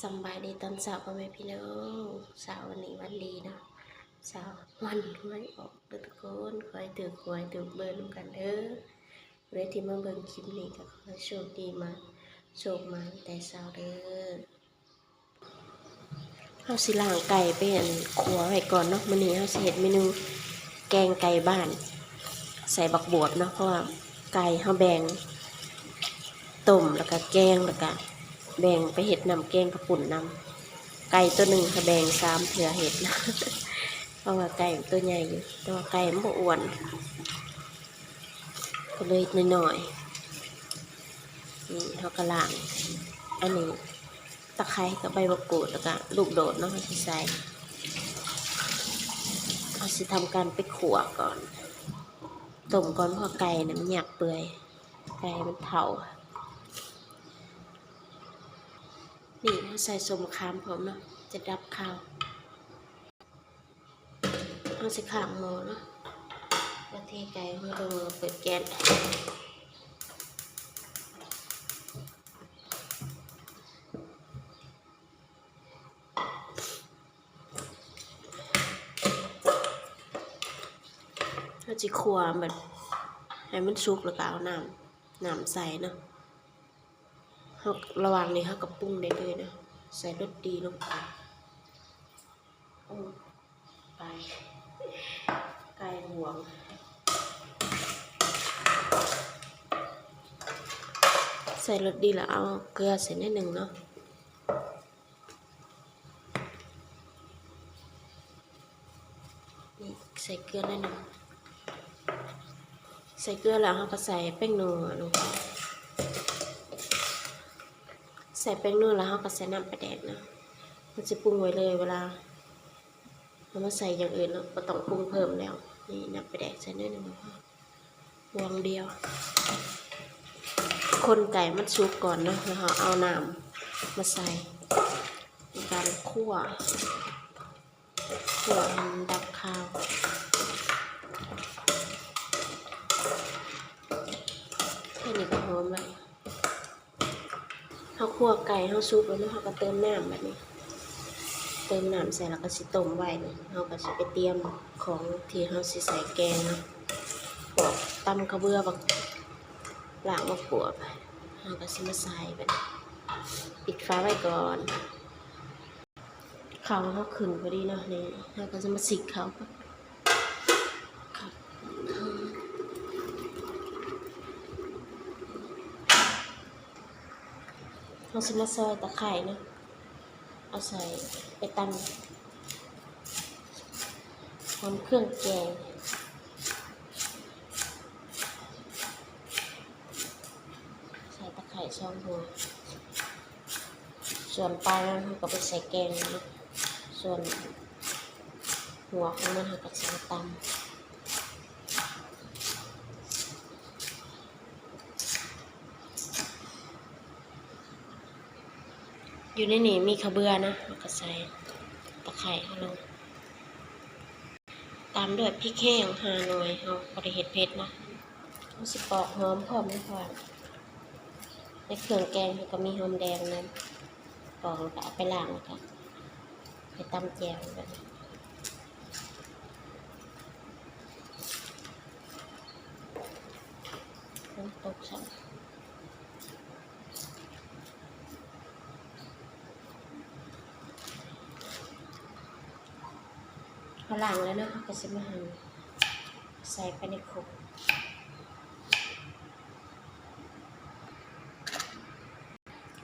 ສຳບາຍດີຕອນເຊົ້າພໍ່ແມ່ພີ່ນ້ອງ, ເຊົ້າວັນນີ້ວັນດີເນາະ, ເຊົ້າວັນຫວຍອອກເດີທຸກຄົນ, ຂໍໃຫ້ຖືກຫວຍຖືກເບີນຳກັນເດີ. ຜູ້ໃດທີ່ມາເບິ່ງຄລິບນີ້ກໍຂໍໃຫ້ໂຊກດີ, ມາໂຊກໝານແຕ່ເຊົ້າເດີ. ເຮົາຊິລ້າງໄກ່ໄປ ອັນ ຂົ້ວໄວ້ກ່ອນເນາະ. ມື້ນີ້ເຮົາຊິເຮັດເມນູແກງໄກ່ບ້ານ ໃສ່ບັກບວບເນາະ, ເພາະວ່າໄກ່ເຮົາແບ່ງຕົ້ມ ແລ້ວກະແກງ ແລ້ວກະແບ່ງໄປເຮັດນ້ຳແກງເຂົ້າປຸ້ນນຳ. ໄກ່ໂຕໜຶ່ງເຮົາແບ່ງສາມເທື່ອເຮັດ ເພາະວ່າໄກ່ມັນໂຕໃຫຍ່ຢູ່ ແຕ່ວ່າໄກ່ມັນບໍ່ອ້ວນ ກໍເລີຍເຮັດນ້ອຍໆ. ນີ້ເຮົາກໍລ້າງ ອັນນີ້ ຕະໄຄຮ້ກັບໃບບັກກູດ ແລ້ວກະລູກໂດດເນາະ ເຮົາຊິໃສ່. ເຮົາຊິທຳການໄປຂົ້ວກ່ອນ, ຕົ້ມກ່ອນ ເພາະວ່າໄກ່ນະມັນຢາກເປື່ອຍ, ໄກ່ມັນເຖົ້າ. ນີ້ເຮົາໃສ່ສົ້ມມະຂາມພ້ອມເນາະ ຈະດັບຄາວ. ເຮົາຊິຄ້າງໝໍ້ເນາະ, ມາເທໄກ່ ເຮົາຕ້ອງເປີດແກັສ. ເຮົາຊິຂົ້ວແບບໃຫ້ມັນສຸກ ແລ້ວກໍເອົານ້ຳ ນ້ຳໃສ່ເນາະ. ເຮົາ ລະຫວ່າງນີ້ເຮົາກໍປຸງໄດ້ເລີຍເນາະ, ໃສ່ລົດດີລົງໄປ. ໂອ້ ໄກ່ ໄກ່ຫວງ. ໃສ່ລົດດີແລ້ວເອົາເກືອໃສ່ໜ້ອຍໜຶ່ງເນາະ. ນີ້ ໃສ່ເກືອໜ້ອຍໜຶ່ງ. ໃສ່ເກືອແລ້ວເຮົາກໍໃສ່ແປ້ງນົວລົງໄປ. ໃສ່ແປ້ງນົວແລ້ວເຮົາກໍໃສ່ນ້ຳປາແດກເນາະ. ເຮົາຊິປຸງໄວ້ເລີຍ ເວລາເຮົາມາໃສ່ຢ່າງອື່ນເນາະ ບໍ່ຕ້ອງປຸງເພີ່ມແລ້ວ. ນີ້ ນ້ຳປາແດກໃສ່ໜ້ອຍໜຶ່ງ ບວງດຽວ. ຄົນໄກ່ມັນສຸກກ່ອນເນາະ ແລ້ວເຮົາເອົານ້ຳມາໃສ່ ໃນການຂົ້ວ ຂົ້ວໃຫ້ມັນດັບຄາວ. ແຄ່ນີ້ກໍຫອມແລ້ວ. ເຮົາຂົ້ວໄກ່ເຮົາສຸກແລ້ວເນາະ ເຮົາກໍເຕີມນ້ຳບາດນີ້, ເຕີມນ້ຳໃສ່ແລ້ວກໍຊິຕົ້ມໄວ້. ນີ້ເຮົາກໍຊິໄປຕຽມຂອງທີ່ເຮົາຊິໃສ່ແກງເນາະ, ພວກຕຳຂະເບືອ ບັກ ລ້າງບັກບວບ ເຮົາກໍຊິມາໃສ່ບາດນີ້. ປິດຝາໄວ້ກ່ອນ. ເຂົ້າເຮົາຂຶ້ນພໍດີເນາະ, ນີ້ເຮົາກໍຈະມາຊິກເຂົ້າກ່ອນ. ເຮົາຊິມາຊອຍຕະໄຄເນາະ, ເອົາໃສ່ໄປຕຳ ຕຳເຄື່ອງແກງ. ໃສ່ຕະໄຄສອງຫົວ, ສ່ວນປາຍມັນເຮົາກໍໄປໃສ່ແກງເນາະ, ສ່ວນຫົວຂອງມັນເຮົາກໍຊິມາຕຳ. ຢູ່ໃນນີ້ມີຂະເບືອນະ, ເຮົາກໍໃສ່ຕະໄຄເຮົາລົງ. ຕາມດ້ວຍພິກແຫ້ງຫ້າໜ່ວຍ, ເຮົາບໍ່ໄດ້ເຮັດເຜັດນະ. ເຮົາຊິປອກຫອມພ້ອມນະ, ເພາະວ່າໃນເຄື່ອງແກງເຮົາກໍມີຫອມແດງນຳ. ປອກແລ້ວກໍເອົາໄປລ້າງ ແລ້ວກໍໄປຕຳແຈ່ວແບບນີ້. ຝົນຕົກຊ້ຳ. ເຮົາລ້າງແລ້ວເນາະ, ເຮົາກໍຊິມາຫັ່ນໃສ່ໄປໃນຄົກ.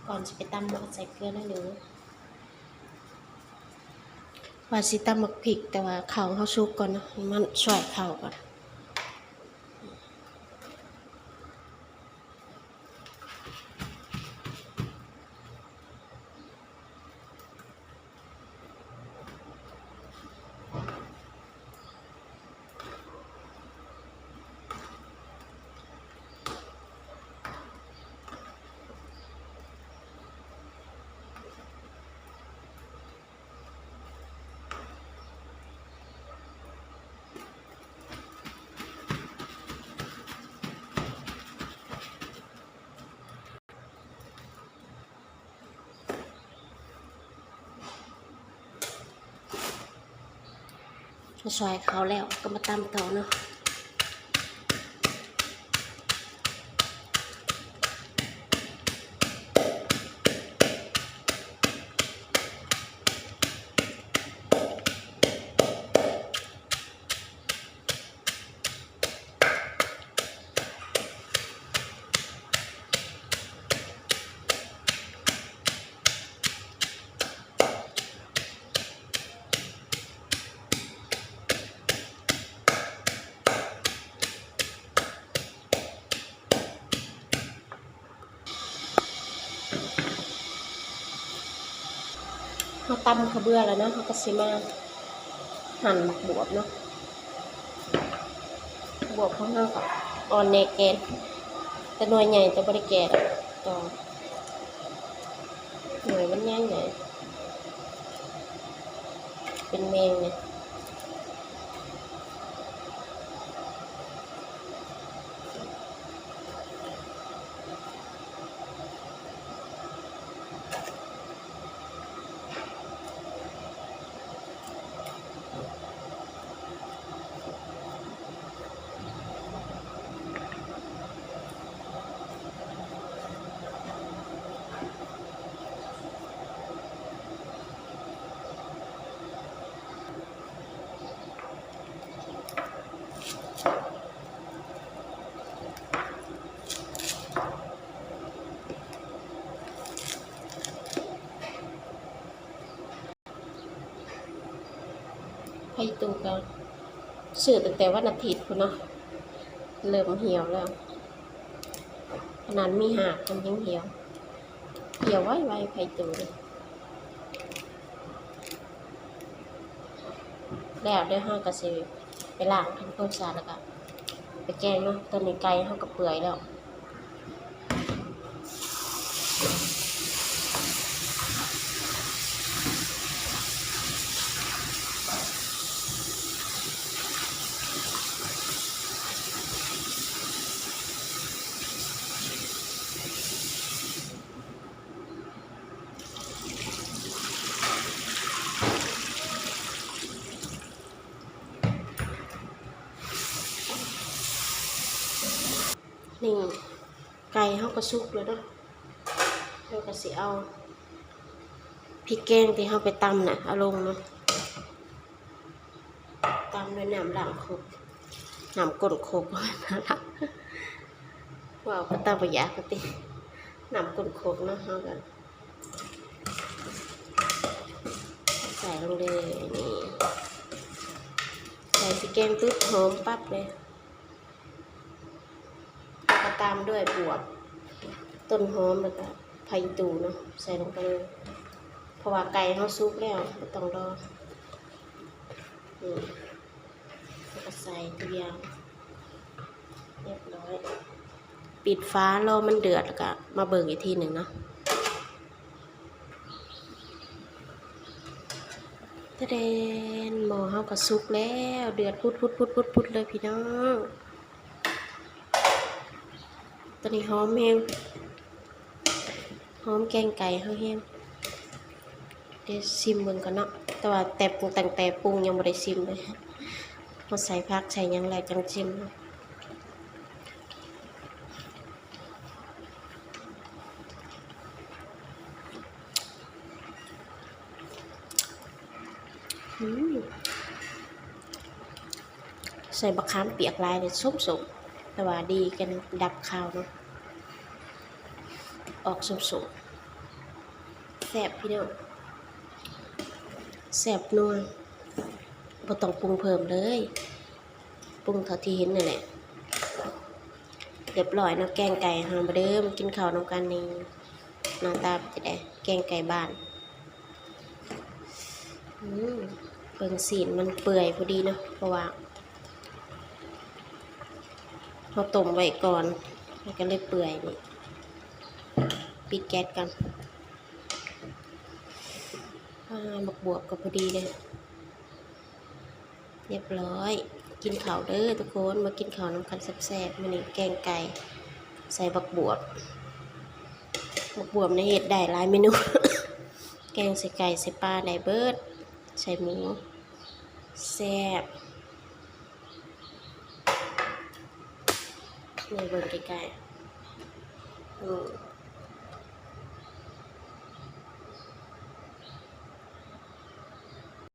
ກ່ອນຊິໄປຕຳເນາະ, ໃສ່ເກືອໜ້ອຍໜຶ່ງ. ວ່າຊິຕຳໝາກພິກ, ແຕ່ວ່າເຂົ້າເຮົາສຸກກ່ອນເນາະ, ໃຫ້ມັນຊ່ອຍເຂົ້າກ່ອນ. ເ ມາຊອຍເຂົ້າແລ້ວກໍມາຕຳຕໍ່ເນາະ. ເຮົາຕຳເຂົ້າເບືອແລ້ວເນາະ ເຮົາກໍຊິມາ หั่ນໝາກບວບເນາະ. ບວບຂອງເຮົາກໍອ່ອນແດ່ແກ່ ແຕ່ໜ່ວຍໃຫຍ່ ແຕ່ບໍ່ໄດ້ແກ່ດອກ ໜ່ວຍມັນໃຫຍ່ໆ ເປັນແມງເລີຍ. ໄຂ່ຕູ້ກໍຊື້ຕັ້ງແຕ່ວັນອາທິດພຸ້ນເນາະ ເລີ່ມຫ່ຽວແລ້ວ ຂະໜາດມີຮາກມັນຍັງຫ່ຽວ ຫ່ຽວໄວໆ ໄຂ່ຕູ້ນີ້. ແລ້ວດຽວເຮົາກໍຊິໄປລ້າງທຳຄວາມສະອາດ ແລ້ວກໍໄປແກງເນາະ. ຕອນນີ້ໄກ່ເຮົາກໍເປື່ອຍແລ້ວ. ນີ້ ໄກ່ເຮົາກໍສຸກແລ້ວເນາະ ເຮົາກໍຊິເອົາພິກແກງທີ່ເຮົາໄປຕຳນະ ເອົາລົງເນາະ. ຕາມດ້ວຍນ້ຳລ້າງຄົກ ນ້ຳກົ້ນຄົກ ເວົ້າໄປຕາມບໍ່ຢາກຕິ ນ້ຳກົ້ນຄົກເນາະ. ເຮົາກໍໃສ່ລົງເລີຍ ນີ້ ໃສ່ຊິແກງຕຶບ ຫອມປັບເລີຍ. ແລ້ວກໍຕາມດ້ວຍບວບ ຕົ້ນຫອມ ແລ້ວກໍຜັກອີ່ຕູເນາະ ໃສ່ລົງໄປເລີຍ ເພາະວ່າໄກ່ເຮົາສຸກແລ້ວ ບໍ່ຕ້ອງລໍ. ນີ້ ແລ້ວກໍໃສ່ທຸກຢ່າງ ຮຽບຮ້ອຍ ປິດຝາ ລໍມັນເດືອດ ແລ້ວກໍມາເບິ່ງອີກທີໜຶ່ງເນາະ. ຕະແດນ ໝໍ້ເຮົາກໍສຸກແລ້ວ ເດືອດພຸດໆໆໆເລີຍພີ່ນ້ອງ. ຕອນນີ້ຫອມແຮງ ຫອມແກງໄກ່ເຮົາແຮງ. ດຽວຊິມເບິ່ງກ່ອນເນາະ ແຕ່ວ່າແຕ່ປຸງ ຕັ້ງແຕ່ປຸງຍັງບໍ່ໄດ້ຊິມເລີຍ ເຮົາໃສ່ຜັກໃສ່ຫຍັງແລ້ວຈັ່ງຊິມ. ອືມ ໃສ່ບັກຂາມປຽກຫຼາຍເລີຍ ສົ້ມໆ ແຕ່ວ່າດີກັນດັບຄາວເນາະ ອອກສົ້ມໆ ແຊບພີ່ນ້ອງ ແຊບນົວ ບໍ່ຕ້ອງປຸງເພີ່ມເລີຍ. ປຸງເທົ່າທີ່ເຫັນນັ້ນແຫຼະ. ຮຽບຮ້ອຍເນາະ ແກງໄກ່ເຮົາ ມາເດີ ມາກິນເຂົ້ານຳກັນນີ້. ໜ້າຕາເປັນຈັ່ງໃດ? ແກງໄກ່ບ້ານ. ອືມ ເບິ່ງຊີ້ນມັນເປື່ອຍພໍດີເນາະ ເພາະວ່າເຮົາຕົ້ມໄວ້ກ່ອນ ມັນກໍເລີຍເປື່ອຍນີ້. ປິດແກັສກ່ອນ. ອາ ໝາກບວບກໍພໍດີເດ້. ຮຽບຮ້ອຍ ກິນເຂົ້າເດີທຸກຄົນ ມາກິນເຂົ້ານຳກັນແຊບໆ. ມື້ນີ້ແກງໄກ່ໃສ່ບັກບວບ. ບັກບວບນີ້ເຮັດໄດ້ຫຼາຍເມນູ ແກງໃສ່ໄກ່ໃສ່ປາໄດ້ເບິດ ໃສ່ໝູ. ແຊບ. ນີ້ເບິ່ງໃກ້ໆ ນີ້